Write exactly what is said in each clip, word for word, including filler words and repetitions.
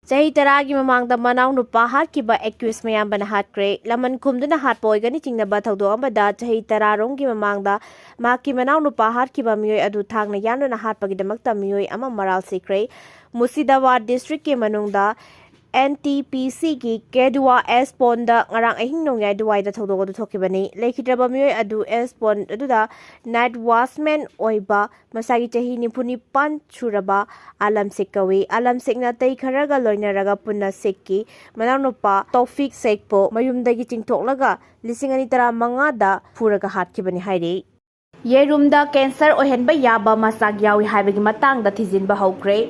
ꯆꯍꯤ ꯇꯔꯥꯒꯤ ꯃꯃꯥꯡꯗ ꯃꯅꯥꯎꯅꯨꯄꯥ ꯍꯥꯠꯈꯤꯕ accused ꯃꯌꯥꯝꯕꯅ ꯍꯥꯠꯈ꯭ꯔꯦ꯫ ꯂꯃꯟ ꯈꯨꯝꯗꯨꯅ ꯍꯥꯠꯄ ꯑꯣꯏꯒꯅꯤ ꯆꯤꯡꯅꯕ ꯊꯧꯗꯣꯛ ꯑꯃꯗ ꯆꯍꯤ ꯇꯔꯥ ꯔꯣꯝꯒꯤ ꯃꯃꯥꯡꯗ ꯃꯍꯥꯛꯀꯤ ꯃꯅꯥꯎꯅꯨꯄꯥ ꯍꯥꯠꯈꯤꯕ ꯃꯤꯑꯣꯏ ꯑꯗꯨ ꯊꯥꯡꯅ ꯌꯥꯟꯗꯨꯅ ꯍꯥꯠꯄꯒꯤꯗꯃꯛꯇ ꯃꯤꯑꯣꯏ ꯑꯃ ꯃꯔꯥꯜ ꯁꯤꯈ꯭ꯔꯦ꯫ ꯃꯨꯁꯤꯗꯥꯕꯥꯗ district ꯀꯤ ꯃꯅꯨꯡꯗ N T P C ꯒꯤ ꯀꯦꯗꯨꯋꯥ ꯑꯦꯁ ꯄꯣꯟꯗ ꯉꯔꯥꯡ ꯑꯍꯤꯡ ꯅꯣꯡꯌꯥꯏ ꯑꯗꯨꯋꯥꯏꯗ ꯊꯧꯗꯣꯛ ꯑꯗꯨ ꯊꯣꯛꯈꯤꯕꯅꯤ꯫ ꯂꯩꯈꯤꯗ꯭ꯔꯕ ꯃꯤꯑꯣꯏ ꯑꯗꯨ ꯑꯦꯁ ꯄꯣꯟ ꯑꯗꯨꯗ night watchman ꯑꯣꯏꯕ ꯃꯁꯥꯒꯤ ꯆꯍꯤ ꯅꯤꯐꯨ ꯅꯤꯄꯥꯟ ꯁꯨꯔꯕ ꯑꯥꯂꯝ ꯁꯦꯈ ꯀꯧꯏ꯫ ꯑꯥꯂꯝ ꯁꯦꯈꯅ ꯑꯇꯩ ꯈꯔꯒ ꯂꯣꯏꯅꯔꯒ ꯄꯨꯟꯅ ꯁꯦꯈꯀꯤ ꯃꯅꯥꯎꯅꯨꯄꯥ ꯇꯧꯐꯤꯛ ꯁꯦꯈꯄꯨ ꯃꯌꯨꯝꯗꯒꯤ ꯆꯤꯡꯊꯣꯛꯂꯒ ꯂꯤꯁꯤꯡ ꯑꯅꯤ ꯇꯔꯥꯃꯉꯥꯗ ꯐꯨꯔꯒ ꯍꯥꯠꯈꯤꯕꯅꯤ ꯍꯥꯏꯔꯤ꯫ ꯌꯦꯔꯨꯝꯗ cancer ꯑꯣꯏꯍꯟꯕ ꯌꯥꯕ ꯃꯆꯥꯛ ꯌꯥꯎꯏ ꯍꯥꯏꯕꯒꯤ ꯃꯇꯥꯡꯗ ꯊꯤꯖꯤꯟꯕ ꯍꯧꯈ꯭ꯔꯦ꯫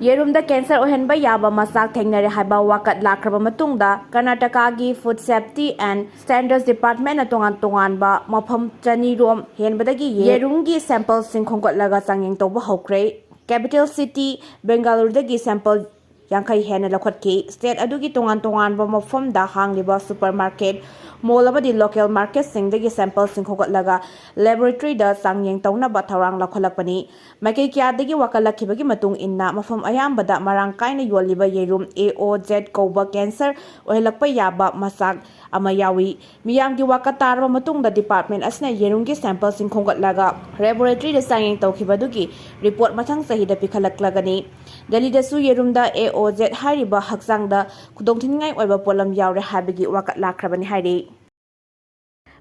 ꯌꯦꯔꯨꯝꯗ cancer ꯑꯣꯏꯍꯟꯕ ꯌꯥꯕ ꯃꯆꯥꯛ ꯊꯦꯡꯅꯔꯦ ꯍꯥꯏꯕ ꯋꯥꯀꯠ ꯂꯥꯛꯈ꯭ꯔꯕ ꯃꯇꯨꯡꯗ, ꯀꯔꯅꯥꯇꯀꯥꯒꯤ Food Safety and Standards Department ꯅ ꯇꯣꯉꯥꯟ ꯇꯣꯉꯥꯟꯕ ꯃꯐꯝ ꯆꯅꯤ ꯔꯣꯝ ꯍꯦꯟꯕꯗꯒꯤ ꯌꯦꯔꯨꯝꯒꯤ sample ꯁꯤꯡ ꯈꯣꯝꯒꯠꯂꯒ ꯆꯥꯡꯌꯦꯡ ꯇꯧꯕ ꯍꯧꯈ꯭ꯔꯦ꯫ Capital city ꯕꯦꯡꯒꯂꯨꯔꯨꯗꯒꯤ sample ꯌꯥꯡꯈꯩ ꯍꯦꯟꯅ ꯂꯧꯈꯠꯈꯤ꯫ State ꯑꯗꯨꯒꯤ ꯇꯣꯉꯥꯟ ꯇꯣꯉꯥꯟꯕ ꯃꯐꯝꯗ ꯍꯥꯡꯂꯤꯕ supermarket, mall ꯑꯃꯗꯤ local market ꯁꯤꯡꯗꯒꯤ sample ꯁꯤꯡ ꯈꯣꯝꯒꯠꯂꯒ laboratory ꯗ ꯆꯥꯡꯌꯦꯡ ꯇꯧꯅꯕ ꯊꯧꯔꯥꯡ ꯂꯧꯈꯠꯂꯛꯄꯅꯤ꯫ ꯃꯥꯏꯀꯩ ꯀꯌꯥꯗꯒꯤ ꯋꯥꯀꯠꯂꯛꯈꯤꯕꯒꯤ ꯃꯇꯨꯡ ꯏꯟꯅ, ꯃꯐꯝ ꯑꯌꯥꯝꯕꯗ ꯃꯔꯥꯡ ꯀꯥꯏꯅ ꯌꯣꯜꯂꯤꯕ ꯌꯦꯔꯨꯝ A O Z ꯀꯧꯕ cancer ꯑꯣꯏꯍꯜꯂꯛꯄ ꯌꯥꯕ ꯃꯆꯥꯛ ꯑꯃ ꯌꯥꯎꯏ꯫ ꯃꯤꯌꯥꯝꯒꯤ ꯋꯥꯀꯠ ꯇꯥꯔꯕ ꯃꯇꯨꯡꯗ, department ꯑꯁꯤꯅ ꯌꯦꯔꯨꯝꯒꯤ sample ꯁꯤꯡ ꯈꯣꯝꯒꯠꯂꯒ laboratory ꯗ ꯆꯥꯡꯌꯦꯡ ꯇꯧꯈꯤꯕ ꯑꯗꯨꯒꯤ report ꯃꯊꯪ ꯆꯍꯤꯗ ꯄꯤꯈꯠꯂꯛꯂꯒꯅꯤ꯫ ꯗꯦꯜꯂꯤꯗꯁꯨ ꯌꯦꯔꯨꯝꯗ A O Z ꯍꯥꯏꯔꯤꯕ ꯍꯛꯆꯥꯡꯗ ꯈꯨꯗꯣꯡꯊꯤꯅꯤꯡꯉꯥꯏ ꯑꯣꯏꯕ ꯄꯣꯠꯂꯝ ꯌꯥꯎꯔꯦ ꯍꯥꯏꯕꯒꯤ ꯋꯥꯀꯠ ꯂꯥꯛꯈ꯭ꯔꯕꯅꯤ ꯍꯥꯏꯔꯤ꯫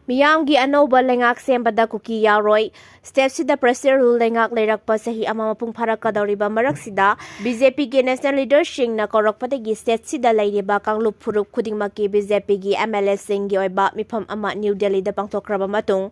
ꯃꯤꯌꯥꯝꯒꯤ ꯑꯅꯧꯕ ꯂꯩꯉꯥꯛ ꯁꯦꯝꯕꯗ ꯀꯨꯀꯤ ꯌꯥꯎꯔꯣꯏ꯫ State ꯁꯤꯗ presidential rule ꯂꯩꯉꯥꯛ ꯂꯩꯔꯛꯄ ꯆꯍꯤ ꯑꯃ ꯃꯄꯨꯡ ꯐꯥꯔꯛꯀꯗꯧꯔꯤꯕ ꯃꯔꯛꯁꯤꯗ, B J P ꯒꯤ national leader ꯁꯤꯡꯅ ꯀꯧꯔꯛꯄꯗꯒꯤ state ꯁꯤꯗ ꯂꯩꯔꯤꯕ ꯀꯥꯡꯂꯨꯞ ꯐꯨꯔꯨꯞ ꯈꯨꯗꯤꯡꯃꯛꯀꯤ B J P ꯒꯤ M L A ꯁꯤꯡꯒꯤ ꯑꯣꯏꯕ ꯃꯤꯐꯝ ꯑꯃ ꯅ꯭ꯌꯨ ꯗꯦꯜꯂꯤꯗ ꯄꯥꯡꯊꯣꯛꯈ꯭ꯔꯕ ꯃꯇꯨꯡ,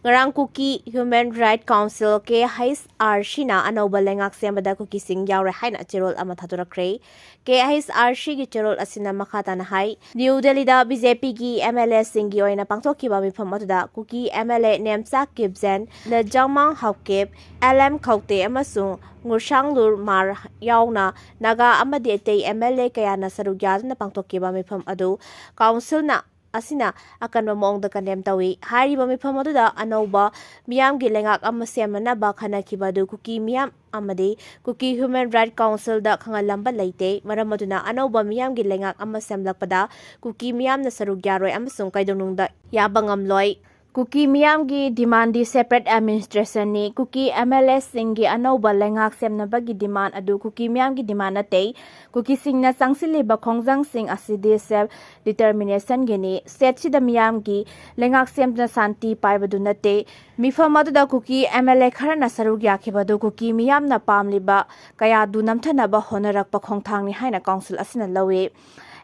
ꯉꯔꯥꯡ Kuki Human Rights Council, K H R C ꯅ ꯑꯅꯧꯕ ꯂꯩꯉꯥꯛ ꯁꯦꯝꯕꯗ ꯀꯨꯀꯤꯁꯤꯡ ꯌꯥꯎꯔꯣꯏ ꯍꯥꯏꯅ ꯆꯦꯔꯣꯜ ꯑꯃ ꯊꯥꯗꯣꯔꯛꯈ꯭ꯔꯦ꯫ K H R C ꯒꯤ ꯆꯦꯔꯣꯜ ꯑꯁꯤꯅ ꯃꯈꯥ ꯇꯥꯅ ꯍꯥꯏ, ꯅ꯭ꯌꯨ ꯗꯦꯜꯂꯤꯗ B J P ꯒꯤ M L A ꯁꯤꯡꯒꯤ ꯑꯣꯏꯅ ꯄꯥꯡꯊꯣꯛꯈꯤꯕ ꯃꯤꯐꯝ ꯑꯗꯨꯗ ꯀꯨꯀꯤ M L A Nemcha ꯀꯤꯞꯖꯦꯟ, ꯂꯖꯥꯃꯥꯡ Haokip, L M ꯈꯧꯇꯦ ꯑꯃꯁꯨꯡ ꯉꯨꯔꯁꯥꯡꯂꯨꯔ ꯃꯥꯔ ꯌꯥꯎꯅ ꯅꯥꯒꯥ ꯑꯃꯗꯤ ꯑꯇꯩ M L A ꯀꯌꯥꯅ ꯁꯔꯨꯛ ꯌꯥꯗꯨꯅ ꯄꯥꯡꯊꯣꯛꯈꯤꯕ ꯃꯤꯐꯝ ꯑꯗꯨ council ꯅ ꯑꯁꯤꯅ ꯑꯀꯟꯕ ꯃꯑꯣꯡꯗ condemn ꯇꯧꯏ꯫ ꯍꯥꯏꯔꯤꯕ ꯃꯤꯐꯝ ꯑꯗꯨꯗ ꯑꯅꯧꯕ ꯃꯤꯌꯥꯝꯒꯤ ꯂꯩꯉꯥꯛ ꯑꯃ ꯁꯦꯝꯅꯅꯕ ꯈꯟꯅꯈꯤꯕ ꯑꯗꯨ ꯀꯨꯀꯤ ꯃꯤꯌꯥꯝ ꯑꯃꯗꯤ ꯀꯨꯀꯤ Human Right Councilꯗ ꯈꯪꯍꯜꯂꯝꯕ ꯂꯩꯇꯦ꯫ ꯃꯔꯝ ꯑꯗꯨꯅ ꯑꯅꯧꯕ ꯃꯤꯌꯥꯝꯒꯤ ꯂꯩꯉꯥꯛ ꯑꯃ ꯁꯦꯝꯂꯛꯄꯗ ꯀꯨꯀꯤ ꯃꯤꯌꯥꯝꯅ ꯁꯔꯨꯛ ꯌꯥꯔꯣꯏ ꯑꯃꯁꯨꯡ ꯀꯩꯗꯧꯅꯨꯡꯗ ꯌꯥꯕ ꯉꯝꯂꯣꯏ꯫ ꯀꯨꯀꯤ ꯃꯤꯌꯥꯝꯒꯤ demandꯗꯤ separate administrationꯅꯤ꯫ ꯀꯨꯀꯤ MLAꯁꯤꯡꯒꯤ ꯑꯅꯧꯕ ꯂꯩꯉꯥꯛ ꯁꯦꯝꯅꯕꯒꯤ demand ꯑꯗꯨ ꯀꯨꯀꯤ ꯃꯤꯌꯥꯝꯒꯤ demand ꯅꯠꯇꯦ꯫ ꯀꯨꯀꯤꯁꯤꯡꯅ ꯆꯪꯁꯤꯜꯂꯤꯕ ꯈꯣꯡꯖꯪꯁꯤꯡ ꯑꯁꯤꯗꯤ self determinationꯒꯤꯅꯤ꯫ Stateꯁꯤꯗ ꯃꯤꯌꯥꯝꯒꯤ ꯂꯩꯉꯥꯛ ꯁꯦꯝꯗꯨꯅ ꯁꯥꯟꯇꯤ ꯄꯥꯏꯕꯗꯨ ꯅꯠꯇꯦ꯫ ꯃꯤꯐꯝ ꯑꯗꯨꯗ ꯀꯨꯀꯤ MLA ꯈꯔꯅ ꯁꯔꯨꯛ ꯌꯥꯈꯤꯕꯗꯨ ꯀꯨꯀꯤ ꯃꯤꯌꯥꯝꯅ ꯄꯥꯝꯂꯤꯕ ꯀꯌꯥꯗꯨ ꯅꯝꯊꯅꯕ ꯍꯣꯠꯅꯔꯛꯄ ꯈꯣꯡꯊꯥꯡꯅꯤ ꯍꯥꯏꯅ council ꯑꯁꯤꯅ ꯂꯧꯏ꯫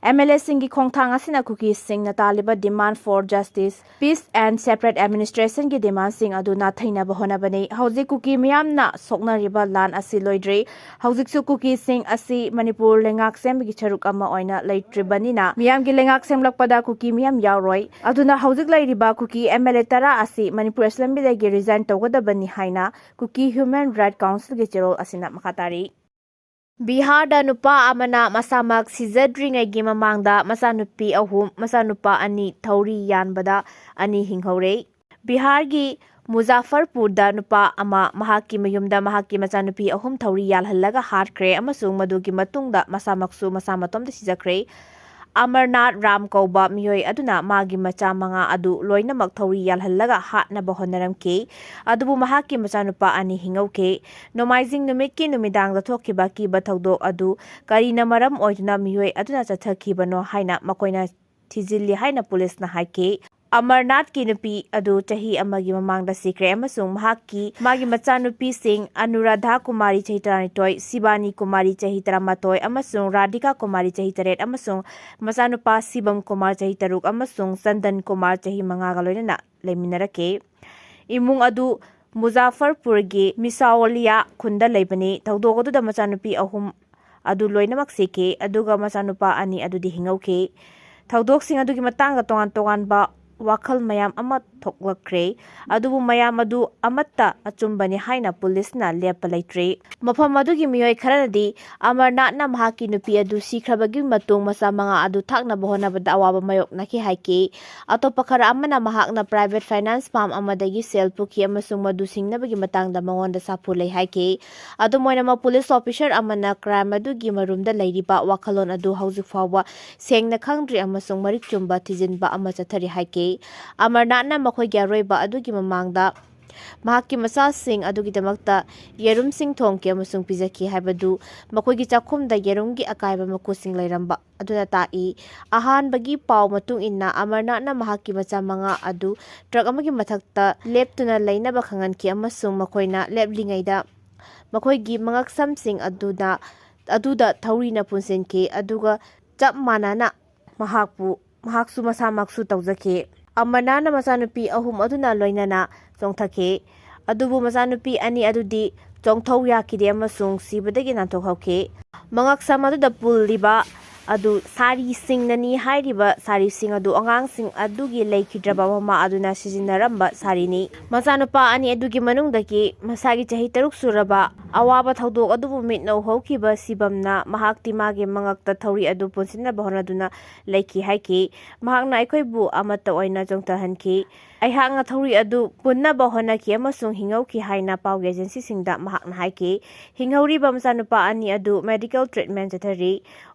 MLAꯁꯤꯡꯒꯤ ꯈꯣꯡꯊꯥꯡ ꯑꯁꯤꯅ ꯀꯨꯀꯤꯁꯤꯡꯅ ꯇꯥꯜꯂꯤꯕ demand for justice, peace and separate administrationꯒꯤ demandꯁꯤꯡ ꯑꯗꯨ ꯅꯥꯊꯩꯅꯕ ꯍꯣꯠꯅꯕꯅꯤ꯫ ꯍꯧꯖꯤꯛ ꯀꯨꯀꯤ ꯃꯤꯌꯥꯝꯅ ꯁꯣꯛꯅꯔꯤꯕ ꯂꯥꯟ ꯑꯁꯤ ꯂꯣꯏꯗ꯭ꯔꯤ꯫ ꯍꯧꯖꯤꯛꯁꯨ ꯀꯨꯀꯤꯁꯤꯡ ꯑꯁꯤ ꯃꯅꯤꯄꯨꯔ ꯂꯩꯉꯥꯛ ꯁꯦꯝꯕꯒꯤ ꯁꯔꯨꯛ ꯑꯃ ꯑꯣꯏꯅ ꯂꯩꯇ꯭ꯔꯤꯕꯅꯤꯅ ꯃꯤꯌꯥꯝꯒꯤ ꯂꯩꯉꯥꯛ ꯁꯦꯝꯂꯛꯄꯗ ꯀꯨꯀꯤ ꯃꯤꯌꯥꯝ ꯌꯥꯎꯔꯣꯏ꯫ ꯑꯗꯨꯅ ꯍꯧꯖꯤꯛ ꯂꯩꯔꯤꯕ ꯀꯨꯀꯤ MLA ꯇꯔꯥ ꯑꯁꯤ ꯃꯅꯤꯄꯨꯔ Assemblyꯗꯒꯤ resign ꯇꯧꯒꯗꯕꯅꯤ ꯍꯥꯏꯅ ꯀꯨꯀꯤ Human Right Councilꯒꯤ ꯆꯦꯔꯣꯜ ꯑꯁꯤꯅ ꯃꯈꯥ ꯇꯥꯔꯤ꯫ ꯕꯤꯍꯥꯔꯗ ꯅꯨꯄꯥ ꯑꯃꯅ ꯃꯁꯥꯃꯛ ꯁꯤꯖꯗ꯭ꯔꯤꯉꯩꯒꯤ ꯃꯃꯥꯡꯗ ꯃꯆꯥꯅꯨꯄꯤ ꯑꯍꯨꯝ, ꯃꯆꯥꯅꯨꯄꯥ ꯑꯅꯤ ꯊꯧꯔꯤ ꯌꯥꯟꯕꯗ ꯑꯅꯤ ꯍꯤꯡꯍꯧꯔꯦ꯫ ꯕꯤꯍꯥꯔꯒꯤ ꯃꯨꯖꯥꯐꯔꯄꯨꯔꯗ ꯅꯨꯄꯥ ꯑꯃ ꯃꯍꯥꯛꯀꯤ ꯃꯌꯨꯝꯗ ꯃꯍꯥꯛꯀꯤ ꯃꯆꯥꯅꯨꯄꯤ ꯑꯍꯨꯝ ꯊꯧꯔꯤ ꯌꯥꯜꯍꯜꯂꯒ ꯍꯥꯠꯈ꯭ꯔꯦ ꯑꯃꯁꯨꯡ ꯃꯗꯨꯒꯤ ꯃꯇꯨꯡꯗ ꯃꯁꯥꯃꯛꯁꯨ ꯃꯁꯥ ꯃꯇꯣꯝꯇ ꯁꯤꯖꯈ꯭ꯔꯦ꯫ ꯑꯃꯔꯅꯥꯊ ꯔꯥꯝ ꯀꯧꯕ ꯃꯤꯑꯣꯏ ꯑꯗꯨꯅ ꯃꯥꯒꯤ ꯃꯆꯥ ꯃꯉꯥ ꯑꯗꯨ ꯂꯣꯏꯅꯃꯛ ꯊꯧꯔꯤ ꯌꯥꯜꯍꯜꯂꯒ ꯍꯥꯠꯅꯕ ꯍꯣꯠꯅꯔꯝꯈꯤ, ꯑꯗꯨꯕꯨ ꯃꯍꯥꯛꯀꯤ ꯃꯆꯥꯅꯨꯄꯥ ꯑꯅꯤ ꯍꯤꯡꯍꯧꯈꯤ꯫ ꯅꯣꯡꯃꯥꯏꯖꯤꯡ ꯅꯨꯃꯤꯠꯀꯤ ꯅꯨꯃꯤꯗꯥꯡꯗ ꯊꯣꯛꯈꯤꯕ ꯑꯀꯤꯕ ꯊꯧꯗꯣꯛ ꯑꯗꯨ ꯀꯔꯤꯅ ꯃꯔꯝ ꯑꯣꯏꯗꯨꯅ ꯃꯤꯑꯣꯏ ꯑꯗꯨꯅ ꯆꯠꯊꯈꯤꯕꯅꯣ ꯍꯥꯏꯅ ꯃꯈꯣꯏꯅ ꯊꯤꯖꯤꯜꯂꯤ ꯍꯥꯏꯅ ꯄꯨꯂꯤꯁꯅ ꯍꯥꯏꯈꯤ꯫ ꯑꯃꯔꯅꯥꯊꯀꯤ ꯅꯨꯄꯤ ꯑꯗꯨ ꯆꯍꯤ ꯑꯃꯒꯤ ꯃꯃꯥꯡꯗ ꯁꯤꯈ꯭ꯔꯦ ꯑꯃꯁꯨꯡ ꯃꯍꯥꯛꯀꯤ, ꯃꯥꯒꯤ ꯃꯆꯥꯅꯨꯄꯤꯁꯤꯡ ꯑꯅꯨꯔꯥꯙꯥ ꯀꯨꯃꯥꯔꯤ ꯆꯍꯤ ꯇꯔꯥꯅꯤꯊꯣꯏ, ꯁꯤꯕꯥꯅꯤ ꯀꯨꯃꯥꯔꯤ ꯆꯍꯤ ꯇꯔꯥꯃꯥꯊꯣꯏ ꯑꯃꯁꯨꯡ ꯔꯥꯙꯤꯀꯥ ꯀꯨꯃꯥꯔꯤ ꯆꯍꯤ ꯇꯔꯦꯠ ꯑꯃꯁꯨꯡ ꯃꯆꯥꯅꯨꯄꯥ ꯁꯤꯕꯝ ꯀꯨꯃꯥꯔ ꯆꯍꯤ ꯇꯔꯨꯛ ꯑꯃꯁꯨꯡ ꯆꯟꯗꯟ ꯀꯨꯃꯥꯔ ꯆꯍꯤ ꯃꯉꯥꯒ ꯂꯣꯏꯅꯅ ꯂꯩꯃꯤꯟꯅꯔꯛꯈꯤ꯫ ꯏꯃꯨꯡ ꯑꯗꯨ ꯃꯨꯖꯥꯐꯔꯄꯨꯔꯒꯤ ꯃꯤꯁꯥꯋꯣꯂꯤꯌꯥ ꯈꯨꯟꯗ ꯂꯩꯕꯅꯤ꯫ ꯊꯧꯗꯣꯛ ꯑꯗꯨꯗ ꯃꯆꯥꯅꯨꯄꯤ ꯑꯍꯨꯝ ꯑꯗꯨ ꯂꯣꯏꯅꯃꯛ ꯁꯤꯈꯤ, ꯑꯗꯨꯒ ꯃꯆꯥꯅꯨꯄꯥ ꯑꯅꯤ ꯑꯗꯨꯗꯤ ꯍꯤꯡꯍꯧꯈꯤ꯫ ꯊꯧꯗꯣꯛꯁꯤꯡ ꯑꯗꯨꯒꯤ ꯃꯇꯥꯡꯗ ꯇꯣꯉꯥꯟ ꯇꯣꯉꯥꯟꯕ ꯋꯥꯈꯜ ꯃꯌꯥꯝ ꯑꯃ ꯊꯣꯛꯂꯛꯈ꯭ꯔꯦ꯫ ꯑꯗꯨꯕꯨ ꯃꯌꯥꯝ ꯑꯗꯨ ꯑꯃꯠꯇ ꯑꯆꯨꯝꯕꯅꯤ ꯍꯥꯏꯅ ꯄꯨꯂꯤꯁꯅ ꯂꯦꯞꯄ ꯂꯩꯇ꯭ꯔꯤ꯫ ꯃꯐꯝ ꯑꯗꯨꯒꯤ ꯃꯤꯑꯣꯏ ꯈꯔꯅꯗꯤ ꯑꯃꯔꯅꯥꯊꯅ ꯃꯍꯥꯛꯀꯤ ꯅꯨꯄꯤ ꯑꯗꯨ ꯁꯤꯈ꯭ꯔꯕꯒꯤ ꯃꯇꯨꯡ ꯃꯆꯥ ꯃꯉꯥ ꯑꯗꯨ ꯊꯥꯛꯅꯕ ꯍꯣꯠꯅꯕꯗ ꯑꯋꯥꯕ ꯃꯥꯌꯣꯛꯅꯈꯤ ꯍꯥꯏꯈꯤ꯫ ꯑꯇꯣꯞꯄ ꯈꯔ ꯑꯃꯅ ꯃꯍꯥꯛꯅ private finance firm ꯑꯃꯗꯒꯤ ꯁꯦꯜ ꯄꯨꯈꯤ ꯑꯃꯁꯨꯡ ꯃꯗꯨ ꯁꯤꯡꯅꯕꯒꯤ ꯃꯇꯥꯡꯗ ꯃꯉꯣꯟꯗ ꯁꯥꯐꯨ ꯂꯩ ꯍꯥꯏꯈꯤ꯫ ꯑꯗꯨꯝ ꯑꯣꯏꯅꯃꯛ, ꯄꯨꯂꯤꯁ officer ꯑꯃꯅ crime ꯑꯗꯨꯒꯤ ꯃꯔꯨꯝꯗ ꯂꯩꯔꯤꯕ ꯋꯥꯈꯜꯂꯣꯟ ꯑꯗꯨ ꯍꯧꯖꯤꯛ ꯐꯥꯎꯕ ꯁꯦꯡꯅ ꯈꯪꯗ꯭ꯔꯤ ꯑꯃꯁꯨꯡ ꯃꯔꯤꯛ ꯆꯨꯝꯕ ꯊꯤꯖꯤꯟꯕ ꯑꯃ ꯆꯠꯊꯔꯤ ꯍꯥꯏꯈꯤ꯫ ꯑꯃꯔꯅꯥꯊꯅ ꯃꯈꯣꯏꯒꯤ ꯑꯔꯣꯏꯕ ꯑꯗꯨꯒꯤ ꯃꯃꯥꯡꯗ ꯃꯍꯥꯛꯀꯤ ꯃꯆꯥꯁꯤꯡ ꯑꯗꯨꯒꯤꯗꯃꯛꯇ ꯌꯦꯔꯨꯝꯁꯤꯡ ꯊꯣꯡꯈꯤ ꯑꯃꯁꯨꯡ ꯄꯤꯖꯈꯤ ꯍꯥꯏꯕꯗꯨ ꯃꯈꯣꯏꯒꯤ ꯆꯥꯛꯈꯨꯝꯗ ꯌꯦꯔꯨꯝꯒꯤ ꯑꯀꯥꯏꯕ ꯃꯀꯨꯁꯤꯡ ꯂꯩꯔꯝꯕ ꯑꯗꯨꯅ ꯇꯥꯛꯏ꯫ ꯑꯍꯥꯟꯕꯒꯤ ꯄꯥꯎ ꯃꯇꯨꯡ ꯏꯟꯅ, ꯑꯃꯔꯅꯥꯊꯅ ꯃꯍꯥꯛꯀꯤ ꯃꯆꯥ ꯃꯉꯥ ꯑꯗꯨ truck ꯑꯃꯒꯤ ꯃꯊꯛꯇ ꯂꯦꯞꯇꯨꯅ ꯂꯩꯅꯕ ꯈꯪꯍꯟꯈꯤ ꯑꯃꯁꯨꯡ ꯃꯈꯣꯏꯅ ꯂꯦꯞꯂꯤꯉꯩꯗ ꯃꯈꯣꯏꯒꯤ ꯃꯉꯛꯁꯝꯁꯤꯡ ꯑꯗꯨꯅ, ꯑꯗꯨꯗ ꯊꯧꯔꯤꯅ ꯄꯨꯟꯁꯤꯟꯈꯤ, ꯑꯗꯨꯒ ꯆꯞ ꯃꯥꯟꯅꯅ ꯃꯍꯥꯛꯄꯨ, ꯃꯍꯥꯛꯁꯨ ꯃꯁꯥꯃꯛꯁꯨ ꯇꯧꯖꯈꯤ꯫ ꯑꯃꯔꯅꯥꯊꯅ ꯃꯆꯥꯅꯨꯄꯤ ꯑꯍꯨꯝ ꯑꯗꯨꯅ ꯂꯣꯏꯅꯅ ꯆꯣꯡꯊꯈꯤ, ꯑꯗꯨꯕꯨ ꯃꯆꯥꯅꯨꯄꯤ ꯑꯅꯤ ꯑꯗꯨꯗꯤ ꯆꯣꯡꯊꯧ ꯌꯥꯈꯤꯗꯦ ꯑꯃꯁꯨꯡ ꯁꯤꯕꯗꯒꯤ ꯅꯥꯟꯊꯣꯛꯍꯧꯈꯤ꯫ ꯃꯉꯛꯁꯝ ꯑꯗꯨꯗ ꯄꯨꯜꯂꯤꯕ ꯑꯗꯨ ꯁꯥꯔꯤꯁꯤꯡꯅꯅꯤ꯫ ꯍꯥꯏꯔꯤꯕ ꯁꯥꯔꯤꯁꯤꯡ ꯑꯗꯨ ꯑꯉꯥꯡꯁꯤꯡ ꯑꯗꯨꯒꯤ ꯂꯩꯈꯤꯗ꯭ꯔꯕ ꯃꯃꯥ ꯑꯗꯨꯅ ꯁꯤꯖꯤꯟꯅꯔꯝꯕ ꯁꯥꯔꯤꯅꯤ꯫ ꯃꯆꯥꯅꯨꯄꯥ ꯑꯅꯤ ꯑꯗꯨꯒꯤ ꯃꯅꯨꯡꯗꯒꯤ ꯃꯁꯥꯒꯤ ꯆꯍꯤ ꯇꯔꯨꯛ ꯁꯨꯔꯕ ꯑꯋꯥꯕ ꯊꯧꯗꯣꯛ ꯑꯗꯨꯕꯨ ꯃꯤꯠꯅ ꯎꯍꯧꯈꯤꯕ ꯁꯤꯕꯝꯅ ꯃꯍꯥꯛꯇꯤ ꯃꯥꯒꯤ ꯃꯉꯛꯇ ꯊꯧꯔꯤ ꯑꯗꯨ ꯄꯨꯟꯁꯤꯟꯅꯕ ꯍꯣꯠꯅꯗꯨꯅ ꯂꯩꯈꯤ ꯍꯥꯏꯈꯤ꯫ ꯃꯍꯥꯛꯅ ꯑꯩꯈꯣꯏꯕꯨ ꯑꯃꯠꯇ ꯑꯣꯏꯅ ꯆꯣꯡꯊꯍꯟꯈꯤ꯫ ꯑꯩꯍꯥꯛꯅ ꯊꯧꯔꯤ ꯑꯗꯨ ꯄꯨꯟꯅꯕ ꯍꯣꯠꯅꯈꯤ ꯑꯃꯁꯨꯡ ꯍꯤꯡꯍꯧꯈꯤ ꯍꯥꯏꯅ ꯄꯥꯎꯒꯤ agency ꯁꯤꯡꯗ ꯃꯍꯥꯛꯅ ꯍꯥꯏꯈꯤ꯫ ꯍꯤꯡꯍꯧꯔꯤꯕ ꯃꯆꯥꯅꯨꯄꯥ ꯑꯅꯤ ꯑꯗꯨ medical treatment ꯆꯠꯊꯔꯤ꯫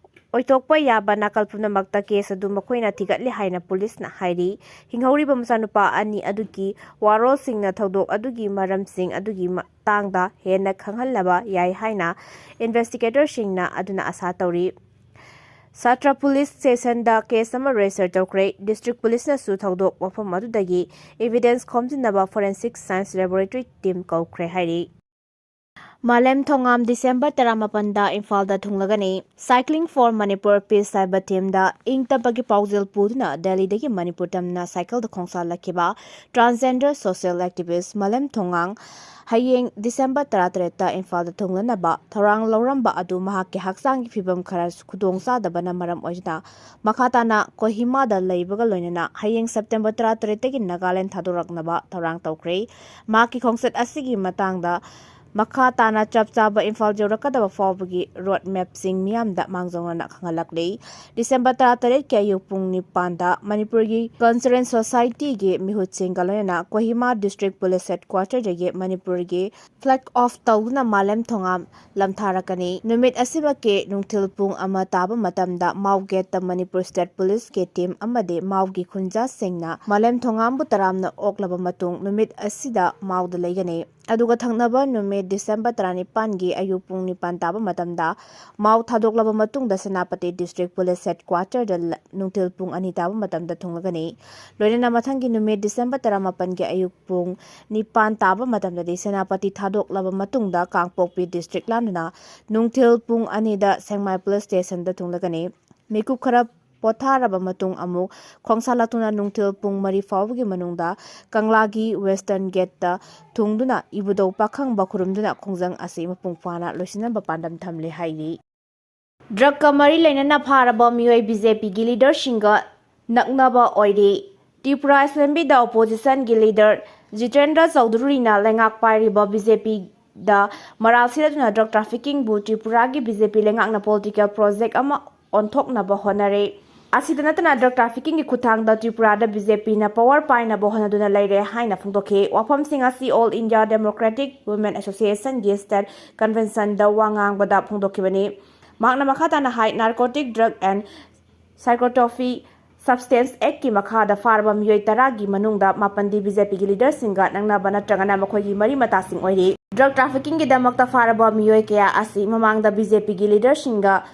ꯑꯣꯏꯊꯣꯛꯄ ꯌꯥꯕ ꯅꯥꯀꯜ ꯄꯨꯝꯅꯃꯛꯇ case ꯑꯗꯨ ꯃꯈꯣꯏꯅ ꯊꯤꯒꯠꯂꯤ ꯍꯥꯏꯅ ꯄꯨꯂꯤꯁꯅ ꯍꯥꯏꯔꯤ꯫ ꯍꯤꯡꯍꯧꯔꯤꯕ ꯃꯆꯥꯅꯨꯄꯥ ꯑꯅꯤ ꯑꯗꯨꯒꯤ ꯋꯥꯔꯣꯜꯁꯤꯡꯅ ꯊꯧꯗꯣꯛ ꯑꯗꯨꯒꯤ ꯃꯔꯝꯁꯤꯡ ꯑꯗꯨꯒꯤ ꯃꯇꯥꯡꯗ ꯍꯦꯟꯅ ꯈꯪꯍꯜꯂꯕ ꯌꯥꯏ ꯍꯥꯏꯅ investigator ꯁꯤꯡꯅ ꯑꯗꯨꯅ ꯑꯥꯁꯥ ꯇꯧꯔꯤ꯫ ꯁꯥꯇ꯭ꯔ ꯄꯨꯂꯤꯁ stationꯗ case ꯑꯃ register ꯇꯧꯈ꯭ꯔꯦ꯫ District ꯄꯨꯂꯤꯁꯅꯁꯨ ꯊꯧꯗꯣꯛ ꯃꯐꯝ ꯑꯗꯨꯗꯒꯤ evidence ꯈꯣꯝꯖꯤꯟꯅꯕ forensic science laboratory team ꯀꯧꯈ꯭ꯔꯦ ꯍꯥꯏꯔꯤ꯫ ꯃꯥꯂꯦꯝ ꯊꯣꯉꯥꯝ ꯗꯤꯁꯦꯝꯕꯔ ꯇꯔꯥꯃꯥꯄꯟꯗ ꯏꯝꯐꯥꯜꯗ ꯊꯨꯡꯂꯒꯅꯤ꯫ Cycling for Manipur Peace ꯍꯥꯏꯕ ꯊꯤꯝꯗ ꯏꯪ ꯇꯞꯄꯒꯤ ꯄꯥꯎꯖꯦꯜ ꯄꯨꯗꯨꯅ ꯗꯦꯜꯂꯤꯗꯒꯤ ꯃꯅꯤꯄꯨꯔ ꯇꯝꯅ ꯁꯥꯏꯀꯜꯗ ꯈꯣꯡꯁꯥꯜꯂꯛꯈꯤꯕ transgender social activist ꯃꯥꯂꯦꯝ ꯊꯣꯉꯥꯝ ꯍꯌꯦꯡ ꯗꯤꯁꯦꯝꯕꯔ ꯇꯔꯥꯇꯔꯦꯠꯇ ꯏꯝꯐꯥꯜꯗ ꯊꯨꯡꯂꯅꯕ ꯊꯧꯔꯥꯡ ꯂꯧꯔꯝꯕ ꯑꯗꯨ ꯃꯍꯥꯛꯀꯤ ꯍꯛꯆꯥꯡꯒꯤ ꯐꯤꯕꯝ ꯈꯔ ꯈꯨꯗꯣꯡꯆꯥꯗꯕꯅ ꯃꯔꯝ ꯑꯣꯏꯗꯨꯅ ꯃꯈꯥ ꯇꯥꯅ ꯀꯣꯍꯤꯃꯥꯗ ꯂꯩꯕꯒ ꯂꯣꯏꯅꯅ ꯍꯌꯦꯡ ꯁꯦꯞꯇꯦꯝꯕꯔ ꯇꯔꯥꯇꯔꯦꯠꯇꯒꯤ ꯅꯥꯒꯥꯂꯦꯟ ꯊꯥꯗꯣꯔꯛꯅꯕ ꯊꯧꯔꯥꯡ ꯇꯧꯈ꯭ꯔꯦ꯫ ꯃꯍꯥꯛꯀꯤ ꯈꯣꯡꯆꯠ ꯑꯁꯤꯒꯤ ꯃꯇꯥꯡꯗ ꯃꯈꯥ ꯇꯥꯅ ꯆꯞ ꯆꯥꯕ ꯏꯝꯐꯥꯜ ꯌꯧꯔꯛꯀꯗꯕ ꯐꯥꯎꯕꯒꯤ road mapꯁꯤꯡ ꯃꯤꯌꯥꯝꯗ ꯃꯥꯡꯖꯧꯅꯅ ꯈꯪꯍꯜꯂꯛꯂꯤ꯫ ꯗꯤꯁꯦꯝꯕꯔ ꯇꯔꯥꯇꯔꯦꯠꯀꯤ ꯑꯌꯨꯛ ꯄꯨꯡ ꯅꯤꯄꯥꯟꯗ ꯃꯅꯤꯄꯨꯔꯒꯤ Concerned Societyꯒꯤ ꯃꯤꯍꯨꯠꯁꯤꯡꯒ ꯂꯣꯏꯅꯅ ꯀꯣꯍꯤꯃꯥ District Police Headquarterꯗꯒꯤ ꯃꯅꯤꯄꯨꯔꯒꯤ flag off ꯇꯧꯗꯨꯅ ꯃꯥꯂꯦꯝ ꯊꯣꯉꯥꯝ ꯂꯝꯊꯥꯔꯛꯀꯅꯤ꯫ ꯅꯨꯃꯤꯠ ꯑꯁꯤꯃꯛꯀꯤ ꯅꯨꯡꯊꯤꯜ ꯄꯨꯡ ꯑꯃ ꯇꯥꯕ ꯃꯇꯝꯗ ꯃꯥꯎ gateꯇ ꯃꯅꯤꯄꯨꯔ State Policeꯀꯤ team ꯑꯃꯗꯤ ꯃꯥꯎꯒꯤ ꯈꯨꯟꯖꯥꯁꯤꯡꯅ ꯃꯥꯂꯦꯝ ꯊꯣꯉꯥꯝꯕꯨ ꯇꯔꯥꯝꯅ ꯑꯣꯛꯂꯕ ꯃꯇꯨꯡ ꯅꯨꯃꯤꯠ ꯑꯁꯤꯗ ꯃꯥꯎꯗ ꯂꯩꯒꯅꯤ꯫ ꯑꯗꯨꯒ ꯊꯪꯅꯕ ꯅꯨꯃꯤꯠ ꯗꯤꯁꯦꯝꯕꯔ ꯇꯔꯥꯅꯤꯄꯥꯟꯒꯤ ꯑꯌꯨꯛ ꯄꯨꯡ ꯅꯤꯄꯥꯟ ꯇꯥꯕ ꯃꯇꯝꯗ ꯃꯥꯎ ꯊꯥꯗꯣꯛꯂꯕ ꯃꯇꯨꯡꯗ ꯁꯦꯅꯥꯄꯇꯤ District Police Headquarterꯗ ꯅꯨꯡꯊꯤꯜ ꯄꯨꯡ ꯑꯅꯤ ꯇꯥꯕ ꯃꯇꯝꯗ ꯊꯨꯡꯂꯒꯅꯤ꯫ ꯂꯣꯏꯅꯅ ꯃꯊꯪꯒꯤ ꯅꯨꯃꯤꯠ ꯗꯤꯁꯦꯝꯕꯔ ꯇꯔꯥꯃꯥꯄꯟꯒꯤ ꯑꯌꯨꯛ ꯄꯨꯡ ꯅꯤꯄꯥꯟ ꯇꯥꯕ ꯃꯇꯝꯗꯗꯤ ꯁꯦꯅꯥꯄꯇꯤ ꯊꯥꯗꯣꯛꯂꯕ ꯃꯇꯨꯡꯗ ꯀꯥꯡꯄꯣꯛꯄꯤ District ꯂꯥꯟꯗꯨꯅ ꯅꯨꯡꯊꯤꯜ ꯄꯨꯡ ꯑꯅꯤꯗ ꯁꯦꯡꯃꯥꯏ Police Stationꯗ ꯊꯨꯡꯂꯒꯅꯤ꯫ ꯃꯤꯀꯨꯞ ꯈꯔ ꯄꯣꯊꯥꯔꯕ ꯃꯇꯨꯡ ꯑꯃꯨꯛ ꯈꯣꯡꯁꯥꯜꯂꯛꯇꯨꯅ ꯅꯨꯡꯊꯤꯜ ꯄꯨꯡ ꯃꯔꯤ ꯐꯥꯎꯕꯒꯤ ꯃꯅꯨꯡꯗ ꯀꯪꯂꯥꯒꯤ Western Gateꯇ ꯊꯨꯡꯗꯨꯅ ꯏꯕꯨꯙꯧ ꯄꯥꯈꯪꯕ ꯈꯨꯔꯨꯝꯗꯨꯅ ꯈꯣꯡꯖꯪ ꯑꯁꯤ ꯃꯄꯨꯡ ꯐꯥꯅ ꯂꯣꯏꯁꯤꯟꯅꯕ ꯄꯥꯟꯗꯝ ꯊꯝꯂꯦ ꯍꯥꯏꯔꯤ꯫ Drugꯀ ꯃꯔꯤ ꯂꯩꯅꯅ ꯐꯥꯔꯕ ꯃꯤꯑꯣꯏ BJPꯒꯤ leaderꯁꯤꯡꯒ ꯅꯛꯅꯕ ꯑꯣꯏꯔꯤ꯫ Tripura Assemblyꯗ oppositionꯒꯤ leader ꯖꯤꯇꯦꯟꯗ꯭ꯔ ꯆꯧꯙꯨꯔꯤꯅ ꯂꯩꯉꯥꯛ ꯄꯥꯏꯔꯤꯕ BJPꯗ ꯃꯔꯥꯜ ꯁꯤꯔꯗꯨꯅ drug traffickingꯕꯨ Tripuraꯒꯤ BJP ꯂꯩꯉꯥꯛꯅ political project ꯑꯃ ꯑꯣꯟꯊꯣꯛꯅꯕ ꯍꯣꯠꯅꯔꯦ꯫ ꯑꯁꯤꯗ ꯅꯠꯇꯅ drug traffickingꯒꯤ ꯈꯨꯠꯊꯥꯡꯗ Tripuraꯗ BJPꯅ power ꯄꯥꯏꯅꯕ ꯍꯣꯠꯅꯗꯨꯅ ꯂꯩꯔꯦ ꯍꯥꯏꯅ ꯐꯣꯡꯗꯣꯛꯈꯤ꯫ ꯋꯥꯐꯝꯁꯤꯡ ꯑꯁꯤ All India Democratic Women Associationꯒꯤ State Conventionꯗ ꯋꯥ ꯉꯥꯡꯕꯗ ꯐꯣꯡꯗꯣꯛꯈꯤꯕꯅꯤ꯫ ꯃꯍꯥꯛꯅ ꯃꯈꯥ ꯇꯥꯅ ꯍꯥꯏ, Narcotic Drug and Psychotropic Substance Actꯀꯤ ꯃꯈꯥꯗ ꯐꯥꯔꯕ ꯃꯤꯑꯣꯏ ꯇꯔꯥꯒꯤ ꯃꯅꯨꯡꯗ ꯃꯥꯄꯟꯗꯤ BJPꯒꯤ leaderꯁꯤꯡꯒ ꯅꯛꯅꯕ ꯅꯠꯇ꯭ꯔꯒꯅ ꯃꯈꯣꯏꯒꯤ ꯃꯔꯤ ꯃꯇꯥꯁꯤꯡ ꯑꯣꯏꯔꯤ꯫ Drug traffickingꯒꯤꯗꯃꯛꯇ ꯐꯥꯔꯕ ꯃꯤꯑꯣꯏ ꯀꯌꯥ ꯑꯁꯤ ꯃꯃꯥꯡꯗ BJPꯒꯤ leaderꯁꯤꯡꯒ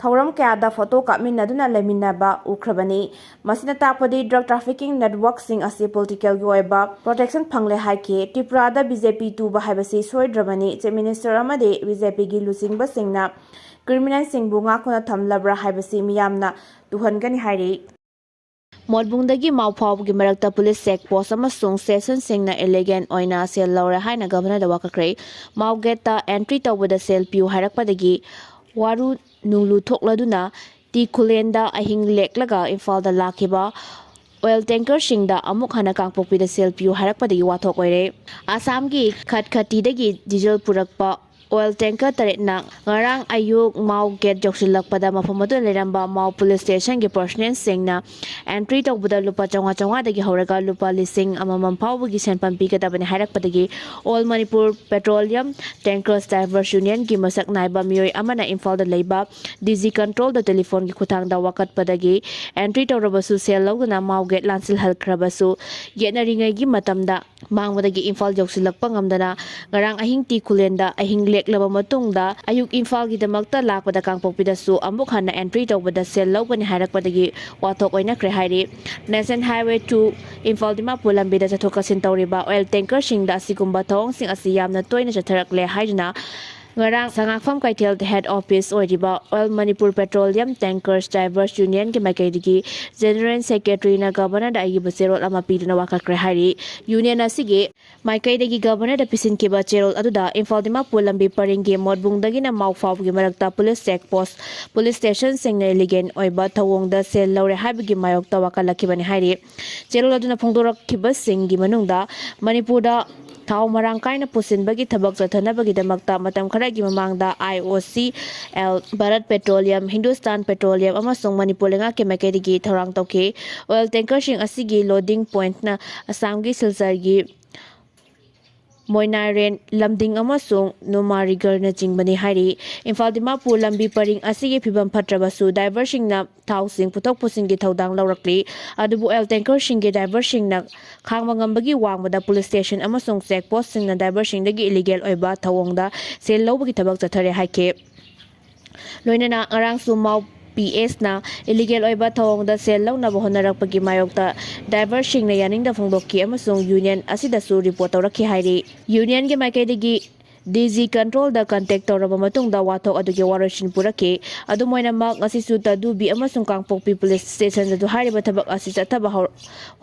ꯊꯧꯔꯝ ꯀꯌꯥꯗ ꯐꯣꯇꯣ ꯀꯥꯞꯃꯤꯟꯅꯗꯨꯅ ꯂꯩꯃꯤꯟꯅꯕ ꯎꯈ꯭ꯔꯕꯅꯤ꯫ ꯃꯁꯤꯅ ꯇꯥꯛꯄꯗꯤ drug trafficking networkꯁꯤꯡ ꯑꯁꯤ political ꯑꯣꯏꯕ protection ꯐꯪꯂꯦ ꯍꯥꯏꯈꯤ꯫ ꯇ꯭ꯔꯤꯄꯨꯔꯥꯗ BJP ꯇꯨꯕ ꯍꯥꯏꯕꯁꯤ ꯁꯣꯏꯗ꯭ꯔꯕꯅꯤ꯫ Chief Minister ꯑꯃꯗꯤ BJPꯒꯤ ꯂꯨꯆꯤꯡꯕꯁꯤꯡꯅ criminalꯁꯤꯡꯕꯨ ꯉꯥꯛꯇꯨꯅ ꯊꯝꯂꯕ꯭ꯔꯥ ꯍꯥꯏꯕꯁꯤ ꯃꯤꯌꯥꯝꯅ ꯇꯨꯍꯟꯒꯅꯤ ꯍꯥꯏꯔꯤ꯫ ꯃꯣꯠꯕꯨꯡꯗꯒꯤ ꯃꯥꯎ ꯐꯥꯎꯕꯒꯤ ꯃꯔꯛꯇ police check post ꯑꯃꯁꯨꯡ stationꯁꯤꯡꯅ illegal ꯑꯣꯏꯅ ꯁꯦꯜ ꯂꯧꯔꯦ ꯍꯥꯏꯅ Governorꯗ ꯋꯥꯀꯠꯈ꯭ꯔꯦ꯫ ꯃꯥꯎ gateꯇ entry ꯇꯧꯕꯗ ꯁꯦꯜ ꯄꯤꯌꯨ ꯍꯥꯏꯔꯛꯄꯗꯒꯤ ꯋꯥꯔꯨ ꯅꯨꯡꯂꯨ ꯊꯣꯛꯂꯗꯨꯅ ꯇꯤ ꯈꯨꯂꯦꯟꯗ ꯑꯍꯤꯡ ꯂꯦꯛꯂꯒ ꯏꯝꯐꯥꯜꯗ ꯂꯥꯛꯈꯤꯕ oil tankerꯁꯤꯡꯗ ꯑꯃꯨꯛ ꯍꯟꯅ ꯀꯥꯡꯄꯣꯛꯄꯤꯗ ꯁꯦꯜ ꯄꯤꯌꯨ ꯍꯥꯏꯔꯛꯄꯗꯒꯤ ꯋꯥꯊꯣꯛ ꯑꯣꯏꯔꯦ꯫ ꯑꯁꯥꯝꯒꯤ ꯈꯠꯈꯇꯤꯗꯒꯤ diesel ꯄꯨꯔꯛꯄ oil tanker ꯇꯔꯦꯠꯅ ꯉꯔꯥꯡ ꯑꯌꯨꯛ ꯃꯥꯎ gate ꯌꯧꯁꯤꯜꯂꯛꯄꯗ ꯃꯐꯝ ꯑꯗꯨꯗ ꯂꯩꯔꯝꯕ ꯃꯥꯎ police stationꯒꯤ personnelꯁꯤꯡꯅ entry ꯇꯧꯕꯗ ꯂꯨꯄꯥ ꯆꯥꯝꯃꯉꯥ ꯆꯥꯝꯃꯉꯥꯗꯒꯤ ꯍꯧꯔꯒ ꯂꯨꯄꯥ ꯂꯤꯁꯤꯡ ꯑꯃꯃꯝ ꯐꯥꯎꯕꯒꯤ ꯁꯦꯟꯐꯝ ꯄꯤꯒꯗꯕꯅꯤ ꯍꯥꯏꯔꯛꯄꯗꯒꯤ All Manipur Petroleum Tankers Drivers Unionꯒꯤ ꯃꯁꯛ ꯅꯥꯏꯕ ꯃꯤꯑꯣꯏ ꯑꯃꯅ ꯏꯝꯐꯥꯜꯗ ꯂꯩꯕ DG controlꯗ telephoneꯒꯤ ꯈꯨꯠꯊꯥꯡꯗ ꯋꯥꯀꯠꯄꯗꯒꯤ entry ꯇꯧꯔꯕꯁꯨ ꯁꯦꯜ ꯂꯧꯗꯨꯅ ꯃꯥꯎ gate ꯂꯥꯟꯁꯤꯜꯍꯟꯈ꯭ꯔꯕꯁꯨ ꯌꯦꯠꯅꯔꯤꯉꯩꯒꯤ ꯃꯇꯝꯗ ꯃꯥꯡꯕꯗꯒꯤ ꯏꯝꯐꯥꯜ ꯌꯧꯁꯤꯜꯂꯛꯄ ꯉꯝꯗꯅ ꯉꯔꯥꯡ ꯑꯍꯤꯡ ꯇꯤ ꯈꯨꯂꯦꯟꯗ ꯑꯍꯤꯡ ꯂꯦꯛꯂꯕ ꯃꯇꯨꯡꯗ ꯑꯌꯨꯛ ꯏꯝꯐꯥꯜꯒꯤꯗꯃꯛꯇ ꯂꯥꯛꯄꯗ ꯀꯥꯡꯄꯣꯛꯄꯤꯗꯁꯨ ꯑꯃꯨꯛ ꯍꯟꯅ entry ꯇꯧꯕꯗ ꯁꯦꯜ ꯂꯧꯒꯅꯤ ꯍꯥꯏꯔꯛꯄꯗꯒꯤ ꯋꯥꯊꯣꯛ ꯑꯣꯏꯅꯈ꯭ꯔꯦ ꯍꯥꯏꯔꯤ꯫ National Highway two Imphal Dimapur ꯂꯝꯕꯤꯗ ꯆꯠꯊꯣꯛ ꯆꯠꯁꯤꯟ ꯇꯧꯔꯤꯕ oil tankerꯁꯤꯡꯗ ꯑꯁꯤꯒꯨꯝꯕ ꯊꯧꯑꯣꯡꯁꯤꯡ ꯑꯁꯤ ꯌꯥꯝꯅ ꯇꯣꯏꯅ ꯆꯠꯊꯔꯛꯂꯦ ꯍꯥꯏꯗꯨꯅ ꯉꯔꯥꯡ ꯁꯉꯥꯛꯐꯝ ꯀꯩꯊꯦꯜ head office ꯑꯣꯏꯔꯤꯕ All Manipur Petroleum Tankers Drivers Unionꯒꯤ ꯃꯥꯏꯀꯩꯗꯒꯤ General Secretaryꯅ Governorꯗ ꯑꯏꯕ ꯆꯦꯔꯣꯜ ꯑꯃ ꯄꯤꯗꯨꯅ ꯋꯥꯀꯠꯈ꯭ꯔꯦ ꯍꯥꯏꯔꯤ꯫ Union ꯑꯁꯤꯒꯤ ꯃꯥꯏꯀꯩꯗꯒꯤ Governorꯗ ꯄꯤꯁꯤꯟꯈꯤꯕ ꯆꯦꯔꯣꯜ ꯑꯗꯨꯗ ꯏꯝꯐꯥꯜ ꯗꯤꯃꯥꯄꯨꯔ ꯂꯝꯕꯤ ꯄꯔꯤꯡꯒꯤ ꯃꯣꯠꯕꯨꯡꯗꯒꯤꯅ ꯃꯥꯎ ꯐꯥꯎꯕꯒꯤ ꯃꯔꯛꯇ police check post, police stationꯁꯤꯡꯅ illegal ꯑꯣꯏꯕ ꯊꯧꯑꯣꯡꯗ ꯁꯦꯜ ꯂꯧꯔꯦ ꯍꯥꯏꯕꯒꯤ ꯃꯥꯌꯣꯛꯇ ꯋꯥꯀꯠꯂꯛꯈꯤꯕꯅꯤ ꯍꯥꯏꯔꯤ꯫ ꯆꯦꯔꯣꯜ ꯑꯗꯨꯅ ꯐꯣꯡꯗꯣꯔꯛꯈꯤꯕꯁꯤꯡꯒꯤ ꯃꯅꯨꯡꯗ ꯃꯅꯤꯄꯨꯔꯗ ꯊꯥꯎ ꯃꯔꯥꯡ ꯀꯥꯏꯅ ꯄꯨꯁꯤꯟꯕꯒꯤ ꯊꯕꯛ ꯆꯠꯊꯅꯕꯒꯤꯗꯃꯛꯇ ꯃꯇꯝ ꯈꯔꯒꯤ ꯃꯃꯥꯡꯗ IOCL, Bharat Petroleum, Hindustan Petroleum ꯑꯃꯁꯨꯡ ꯃꯅꯤꯄꯨꯔ ꯂꯩꯉꯥꯛꯀꯤ ꯃꯥꯏꯀꯩꯗꯒꯤ ꯊꯧꯔꯥꯡ ꯇꯧꯈꯤ꯫ Oil tankerꯁꯤꯡ ꯑꯁꯤꯒꯤ loading pointꯅ ꯑꯁꯥꯝꯒꯤ ꯁꯤꯜꯆꯔꯒꯤ ꯃꯣꯏꯅꯥꯏꯔꯦꯟ, ꯂꯝꯗꯤꯡ ꯑꯃꯁꯨꯡ ꯅꯨꯃꯥꯔꯤꯒꯔꯅꯆꯤꯡꯕꯅꯤ ꯍꯥꯏꯔꯤ꯫ ꯏꯝꯐꯥꯜ ꯗꯤꯃꯥꯄꯨꯔ ꯂꯝꯕꯤ ꯄꯔꯤꯡ ꯑꯁꯤꯒꯤ ꯐꯤꯕꯝ ꯐꯠꯇ꯭ꯔꯕꯁꯨ driverꯁꯤꯡꯅ ꯊꯥꯎꯁꯤꯡ ꯄꯨꯊꯣꯛ ꯄꯨꯁꯤꯟꯒꯤ ꯊꯧꯗꯥꯡ ꯂꯧꯔꯛꯂꯤ꯫ ꯑꯗꯨꯕꯨ oil tankerꯁꯤꯡꯒꯤ driverꯁꯤꯡꯅ ꯈꯥꯡꯕ ꯉꯝꯕꯒꯤ ꯋꯥꯡꯃꯗ police station ꯑꯃꯁꯨꯡ check postꯁꯤꯡꯅ driverꯁꯤꯡꯗꯒꯤ illegal ꯑꯣꯏꯕ ꯊꯧꯑꯣꯡꯗ ꯁꯦꯜ ꯂꯧꯕꯒꯤ ꯊꯕꯛ ꯆꯠꯊꯔꯦ ꯍꯥꯏꯈꯤ꯫ ꯂꯣꯏꯅꯅ ꯉꯔꯥꯡꯁꯨ ꯃꯥꯎ ꯄꯤ ꯑꯦꯁꯅ ꯏꯂꯤꯒꯦꯜ ꯑꯣꯏꯕ ꯊꯧꯑꯣꯡꯗ ꯁꯦꯜ ꯂꯧꯅꯕ ꯍꯣꯠꯅꯔꯛꯄꯒꯤ ꯃꯥꯌꯣꯛꯇ ꯗ꯭ꯔꯥꯏꯚꯔꯁꯤꯡꯅ ꯌꯥꯅꯤꯡꯗꯕ ꯐꯣꯡꯗꯣꯛꯈꯤ ꯑꯃꯁꯨꯡ ꯌꯨꯅꯤꯌꯟ ꯑꯁꯤꯗꯁꯨ ꯔꯤꯄꯣꯔꯠ ꯇꯧꯔꯛꯈꯤ ꯍꯥꯏꯔꯤ꯫ ꯌꯨꯅꯤꯌꯟꯒꯤ ꯃꯥꯏꯀꯩꯗꯒꯤ ꯗꯤ ꯖꯤ ꯀꯟꯇ꯭ꯔꯣꯜꯗ ꯀꯟꯇꯦꯛ ꯇꯧꯔꯕ ꯃꯇꯨꯡꯗ ꯋꯥꯊꯣꯛ ꯑꯗꯨꯒꯤ ꯋꯥꯔꯣꯏꯁꯤꯟ ꯄꯨꯔꯛꯈꯤ꯫ ꯑꯗꯨꯝ ꯑꯣꯏꯅꯃꯛ, ꯉꯁꯤꯁꯨ ꯇꯗꯨꯕꯤ ꯑꯃꯁꯨꯡ ꯀꯥꯡꯄꯣꯛꯄꯤ ꯄꯨꯂꯤꯁ ꯁ꯭ꯇꯦꯁꯟꯗꯁꯨ ꯍꯥꯏꯔꯤꯕ ꯊꯕꯛ ꯑꯁꯤ ꯆꯠꯊꯕ ꯍꯧ-,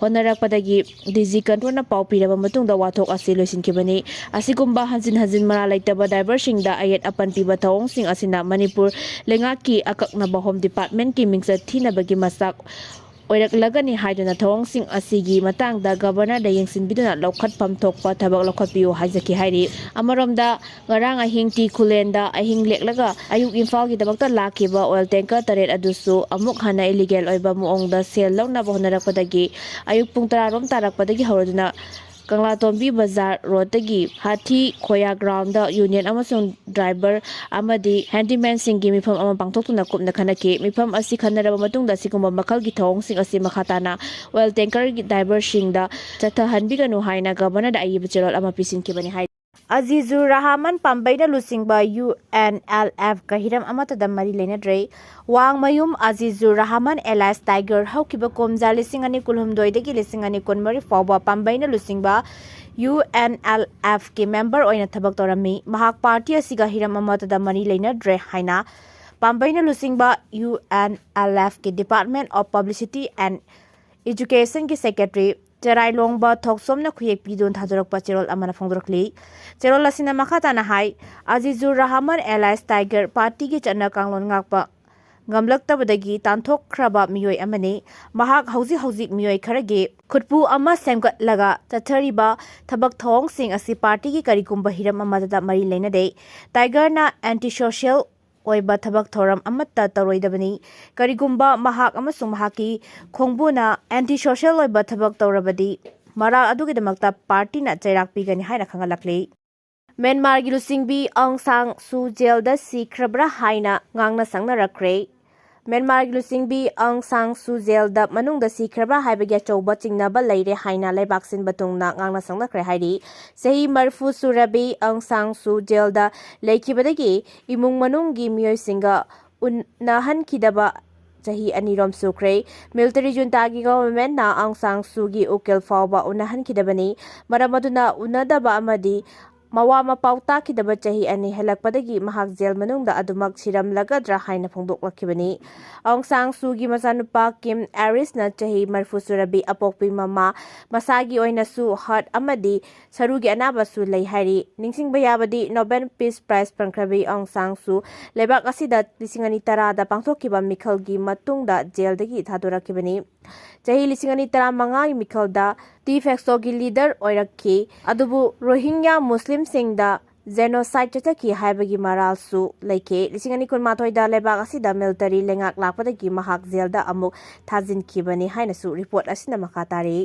ꯍꯣꯠꯅꯔꯛꯄꯗꯒꯤ ꯗꯤ ꯖꯤ ꯀꯟꯇ꯭ꯔꯣꯜꯅ ꯄꯥꯎ ꯄꯤꯔꯕ ꯃꯇꯨꯡꯗ ꯋꯥꯊꯣꯛ ꯑꯁꯤ ꯂꯣꯏꯁꯤꯟꯈꯤꯕꯅꯤ꯫ ꯑꯁꯤꯒꯨꯝꯕ ꯍꯟꯖꯤꯟ ꯍꯟꯖꯤꯟ ꯃꯔꯥꯜ ꯂꯩꯇꯕ ꯗ꯭ꯔꯥꯏꯚꯔꯁꯤꯡꯗ ꯑꯌꯦꯠ ꯑꯄꯟ ꯄꯤꯕ ꯊꯧꯑꯣꯡꯁꯤꯡ ꯑꯁꯤꯅ ꯃꯅꯤꯄꯨꯔ ꯂꯩꯉꯥꯛꯀꯤ ꯑꯀꯛꯅꯕ ꯍꯣꯝ ꯗꯤꯄꯥꯔꯠꯃꯦꯟꯠꯀꯤ ꯃꯤꯡꯆꯠ ꯊꯤꯅꯕꯒꯤ ꯃꯆꯥꯛ ꯑꯣꯏꯔꯛꯂꯒꯅꯤ ꯍꯥꯏꯗꯨꯅ ꯊꯧꯑꯣꯡꯁꯤꯡ ꯑꯁꯤꯒꯤ ꯃꯇꯥꯡꯗ ꯒꯕꯔꯅꯔꯗ ꯌꯦꯡꯁꯤꯟꯕꯤꯗꯨꯅ ꯂꯧꯈꯠꯐꯝ ꯊꯣꯛꯄ ꯊꯕꯛ ꯂꯧꯈꯠꯄꯤꯌꯨ ꯍꯥꯏꯖꯈꯤ ꯍꯥꯏꯔꯤ꯫ ꯑꯃꯔꯣꯝꯗ, ꯉꯔꯥꯡ ꯑꯍꯤꯡ ꯇꯤ ꯈꯨꯂꯦꯟꯗ ꯑꯍꯤꯡ ꯂꯦꯛꯂꯒ ꯑꯌꯨꯛ ꯏꯝꯐꯥꯜꯒꯤꯗꯃꯛꯇ ꯂꯥꯛꯈꯤꯕ ꯑꯣꯏꯜ ꯇꯦꯡꯀꯔ ꯇꯔꯦꯠ ꯑꯗꯨꯁꯨ ꯑꯃꯨꯛ ꯍꯟꯅ ꯏꯂꯤꯒꯦꯜ ꯑꯣꯏꯕ ꯃꯑꯣꯡꯗ ꯁꯦꯜ ꯂꯧꯅꯕ ꯍꯣꯠꯅꯔꯛꯄꯗꯒꯤ ꯑꯌꯨꯛ ꯄꯨꯡ ꯇꯔꯥ ꯔꯣꯝ ꯇꯥꯔꯛꯄꯗꯒꯤ ꯍꯧꯔꯗꯨꯅ ꯀꯪꯂꯥꯇꯣꯝꯕꯤ ꯕꯖꯥꯔ ꯔꯣꯗꯇꯒꯤ ꯍꯥꯊꯤ ꯈꯣꯌꯥ ꯒ꯭ꯔꯥꯎꯟꯗ ꯌꯨꯅꯤꯌꯟ ꯑꯃꯁꯨꯡ ꯗ꯭ꯔꯥꯏꯚꯔ ꯑꯃꯗꯤ ꯍꯦꯟꯗꯤꯃꯦꯟꯁꯤꯡꯒꯤ ꯃꯤꯐꯝ ꯑꯃ ꯄꯥꯡꯊꯣꯛꯇꯨꯅ ꯀꯨꯞꯅ ꯈꯟꯅꯈꯤ꯫ ꯃꯤꯐꯝ ꯑꯁꯤ ꯈꯟꯅꯔꯕ ꯃꯇꯨꯡꯗ ꯑꯁꯤꯒꯨꯝꯕ ꯃꯈꯜꯒꯤ ꯊꯧꯑꯣꯡꯁꯤꯡ ꯑꯁꯤ ꯃꯈꯥ ꯇꯥꯅ ꯑꯣꯏꯜ ꯇꯦꯡꯀꯔꯒꯤ ꯗ꯭ꯔꯥꯏꯚꯔꯁꯤꯡꯗ ꯆꯠꯊꯍꯟꯕꯤꯒꯅꯨ ꯍꯥꯏꯅ ꯒꯕꯔꯅꯔꯗ ꯑꯏꯕ ꯆꯦꯔꯣꯜ ꯑꯃ ꯄꯤꯁꯤꯟꯈꯤꯕꯅꯤ ꯍꯥꯏ꯫ ꯑꯖꯤꯖꯨꯔ ꯔꯍꯃꯟ ꯄꯥꯝꯕꯩꯅ ꯂꯨꯆꯤꯡꯕ ꯌꯨ ꯑꯦꯟ ꯑꯦꯜ ꯑꯦꯐꯀ ꯍꯤꯔꯝ ꯑꯃꯠꯇꯗ ꯃꯔꯤ ꯂꯩꯅꯗ꯭ꯔꯦ꯫ ꯋꯥꯡꯃꯌꯨꯝ ꯑꯖꯤꯖꯨꯔ ꯔꯍꯃꯟ alias ꯇꯥꯏꯒꯔ ꯍꯧꯈꯤꯕ ꯀꯨꯝꯖꯥ ꯂꯤꯁꯤꯡ ꯑꯅꯤ ꯀꯨꯟꯍꯨꯝꯗꯣꯏꯗꯒꯤ ꯂꯤꯁꯤꯡ ꯑꯅꯤ ꯀꯨꯟꯃꯔꯤ ꯐꯥꯎꯕ ꯄꯥꯝꯕꯩꯅ ꯂꯨꯆꯤꯡꯕ ꯌꯨ ꯑꯦꯟ ꯑꯦꯜ ꯑꯦꯐꯀꯤ ꯃꯦꯝꯕꯔ ꯑꯣꯏꯅ ꯊꯕꯛ ꯇꯧꯔꯝꯃꯤ꯫ ꯃꯍꯥꯛ ꯄꯥꯔꯇꯤ ꯑꯁꯤꯒ ꯍꯤꯔꯝ ꯑꯃꯠꯇꯗ ꯃꯔꯤ ꯂꯩꯅꯗ꯭ꯔꯦ ꯍꯥꯏꯅ ꯄꯥꯝꯕꯩꯅ ꯂꯨꯆꯤꯡꯕ ꯌꯨ ꯑꯦꯟ ꯑꯦꯜ ꯑꯦꯐꯀꯤ Department of Publicity and Educationꯒꯤ secretary ꯆꯔꯥꯏꯂꯣꯡꯕ ꯊꯣꯛꯆꯣꯝꯅ ꯈꯨꯌꯦꯛ ꯄꯤꯗꯨꯅ ꯊꯥꯗꯣꯔꯛꯄ ꯆꯦꯔꯣꯜ ꯑꯃꯅ ꯐꯣꯡꯗꯣꯔꯛꯂꯤ꯫ ꯆꯦꯔꯣꯜ ꯑꯁꯤꯅ ꯃꯈꯥ ꯇꯥꯅ ꯍꯥꯏ, ꯑꯖꯤꯖꯨꯔ ꯔꯍꯃꯟ alias ꯇꯥꯏꯒꯔ ꯄꯥꯔꯇꯤꯒꯤ ꯆꯠꯅ ꯀꯥꯡꯂꯣꯟ ꯉꯥꯛꯄ ꯉꯝꯂꯛꯇꯕꯗꯒꯤ ꯇꯥꯟꯊꯣꯛꯈ꯭ꯔꯕ ꯃꯤꯑꯣꯏ ꯑꯃꯅꯤ꯫ ꯃꯍꯥꯛ ꯍꯧꯖꯤꯛ ꯍꯧꯖꯤꯛ ꯃꯤꯑꯣꯏ ꯈꯔꯒꯤ ꯈꯨꯠꯄꯨ ꯑꯃ ꯁꯦꯝꯒꯠꯂꯒ ꯆꯠꯊꯔꯤꯕ ꯊꯕꯛ ꯊꯧꯑꯣꯡꯁꯤꯡ ꯑꯁꯤ ꯄꯥꯔꯇꯤꯒꯤ ꯀꯔꯤꯒꯨꯝꯕ ꯍꯤꯔꯝ ꯑꯃꯗ ꯃꯔꯤ ꯂꯩꯅꯗꯦ꯫ ꯇꯥꯏꯒꯔꯅ anti social ꯑꯣꯏꯕ ꯊꯕꯛ ꯊꯧꯔꯝ ꯑꯃꯠꯇ ꯇꯧꯔꯣꯏꯗꯕꯅꯤ꯫ ꯀꯔꯤꯒꯨꯝꯕ ꯃꯍꯥꯛ ꯑꯃꯁꯨꯡ ꯃꯍꯥꯛꯀꯤ ꯈꯣꯡꯕꯨꯅ anti social ꯑꯣꯏꯕ ꯊꯕꯛ ꯇꯧꯔꯕꯗꯤ, ꯃꯔꯥꯜ ꯑꯗꯨꯒꯤꯗꯃꯛꯇ ꯄꯥꯔꯇꯤꯅ ꯆꯩꯔꯥꯛ ꯄꯤꯒꯅꯤ ꯍꯥꯏꯅ ꯈꯪꯍꯜꯂꯛꯂꯤ꯫ ꯃ꯭ꯌꯥꯟꯃꯥꯔꯒꯤ ꯂꯨꯆꯤꯡꯕꯤ ꯑꯪ ꯁꯥꯡ ꯁꯨ ꯖꯦꯜꯗ ꯁꯤꯈ꯭ꯔꯕ꯭ꯔꯥ ꯍꯥꯏꯅ ꯉꯥꯡꯅ ꯁꯛꯅꯔꯛꯈ꯭ꯔꯦ꯫ ꯃ꯭ꯌꯥꯟꯃꯥꯔꯒꯤ ꯂꯨꯆꯤꯡꯕꯤ ꯑꯪ ꯁꯥꯡ ꯁꯨ ꯖꯦꯜꯗ ꯃꯅꯨꯡꯗ ꯁꯤꯈ꯭ꯔꯕ꯭ꯔꯥ ꯍꯥꯏꯕꯒꯤ ꯑꯆꯧꯕ ꯆꯤꯡꯅꯕ ꯂꯩꯔꯦ ꯍꯥꯏꯅ ꯂꯩꯕꯥꯛ ꯁꯤꯟꯕ ꯇꯨꯡꯅ ꯉꯥꯡꯅ ꯁꯛꯅꯈ꯭ꯔꯦ ꯍꯥꯏꯔꯤ꯫ ꯆꯍꯤ ꯃꯔꯤꯐꯨ ꯁꯨꯔꯕꯤ ꯑꯪ ꯁꯥꯡ ꯁꯨ ꯖꯦꯜꯗ ꯂꯩꯈꯤꯕꯗꯒꯤ ꯏꯃꯨꯡ ꯃꯅꯨꯡꯒꯤ ꯃꯤꯑꯣꯏꯁꯤꯡꯒ ꯎꯅꯍꯟꯈꯤꯗꯕ ꯆꯍꯤ ꯑꯅꯤꯔꯣꯝ ꯁꯨꯈ꯭ꯔꯦ꯫ ꯃꯤꯂꯤꯇꯔꯤ ꯖꯨꯟꯇꯥꯒꯤ ꯒꯚꯔꯟꯃꯦꯟꯠꯅ ꯑꯪ ꯁꯥꯡ ꯁꯨꯒꯤ ꯎꯀꯤꯜ ꯐꯥꯎꯕ ꯎꯅꯍꯟꯈꯤꯗꯕꯅꯤ꯫ ꯃꯔꯝ ꯑꯗꯨꯅ ꯎꯅꯗꯕ ꯑꯃꯗꯤ ꯃꯋꯥ ꯃꯄꯥꯎ ꯇꯥꯈꯤꯗꯕ ꯆꯍꯤ ꯑꯅꯤ ꯍꯦꯜꯂꯛꯄꯗꯒꯤ ꯃꯍꯥꯛ ꯖꯦꯜ ꯃꯅꯨꯡꯗ ꯑꯗꯨꯃꯛ ꯁꯤꯔꯝꯂꯒꯗ꯭ꯔꯥ ꯍꯥꯏꯅ ꯐꯣꯡꯗꯣꯛꯂꯛꯈꯤꯕꯅꯤ꯫ ꯑꯪ ꯁꯥꯡ ꯁꯨꯒꯤ ꯃꯆꯥꯅꯨꯄꯥ ꯀꯤꯝ ꯑꯦꯔꯤꯁꯅ ꯆꯍꯤ ꯃꯔꯤꯐꯨ ꯁꯨꯔꯕꯤ ꯑꯄꯣꯛꯄꯤ ꯃꯃꯥ, ꯃꯁꯥꯒꯤ ꯑꯣꯏꯅꯁꯨ ꯍꯥꯔꯠ ꯑꯃꯗꯤ ꯁꯔꯨꯒꯤ ꯑꯅꯥꯕꯁꯨ ꯂꯩ ꯍꯥꯏꯔꯤ꯫ ꯅꯤꯡꯁꯤꯡꯕ ꯌꯥꯕꯗꯤ, ꯅꯣꯕꯦꯜ ꯄꯤꯁ ꯄ꯭ꯔꯥꯏꯖ ꯐꯪꯈ꯭ꯔꯕꯤ ꯑꯪ ꯁꯥꯡ ꯁꯨ ꯂꯩꯕꯥꯛ ꯑꯁꯤꯗ ꯂꯤꯁꯤꯡ ꯑꯅꯤ ꯇꯔꯥꯗ ꯄꯥꯡꯊꯣꯛꯈꯤꯕ ꯃꯤꯈꯜꯒꯤ ꯃꯇꯨꯡꯗ ꯖꯦꯜꯗꯒꯤ ꯊꯥꯗꯣꯔꯛꯈꯤꯕꯅꯤ꯫ ꯆꯍꯤ ꯂꯤꯁꯤꯡ ꯑꯅꯤ ꯇꯔꯥꯃꯉꯥꯒꯤ ꯃꯤꯈꯜꯗ ꯗꯤ ꯐꯦꯛꯇꯣꯒꯤ ꯂꯤꯗꯔ ꯑꯣꯏꯔꯛꯈꯤ꯫ ꯑꯗꯨꯕꯨ ꯔꯣꯍꯤꯡꯒ꯭ꯌꯥ ꯃꯨꯁꯂꯤꯝꯁꯤꯡꯗ ꯖꯦꯅꯣꯁꯥꯏꯗ ꯆꯠꯊꯈꯤ ꯍꯥꯏꯕꯒꯤ ꯃꯔꯥꯜꯁꯨ ꯂꯩꯈꯤ꯫ ꯂꯤꯁꯤꯡ ꯑꯅꯤ ꯀꯨꯟꯃꯥꯊꯣꯏꯗ ꯂꯩꯕꯥꯛ ꯑꯁꯤꯗ ꯃꯤꯂꯤꯇꯔꯤ ꯂꯩꯉꯥꯛ ꯂꯥꯛꯄꯗꯒꯤ ꯃꯍꯥꯛ ꯖꯦꯜꯗ ꯑꯃꯨꯛ ꯊꯥꯖꯤꯟꯈꯤꯕꯅꯤ ꯍꯥꯏꯅꯁꯨ ꯔꯤꯄꯣꯔꯠ ꯑꯁꯤꯅ ꯃꯈꯥ ꯇꯥꯔꯤ꯫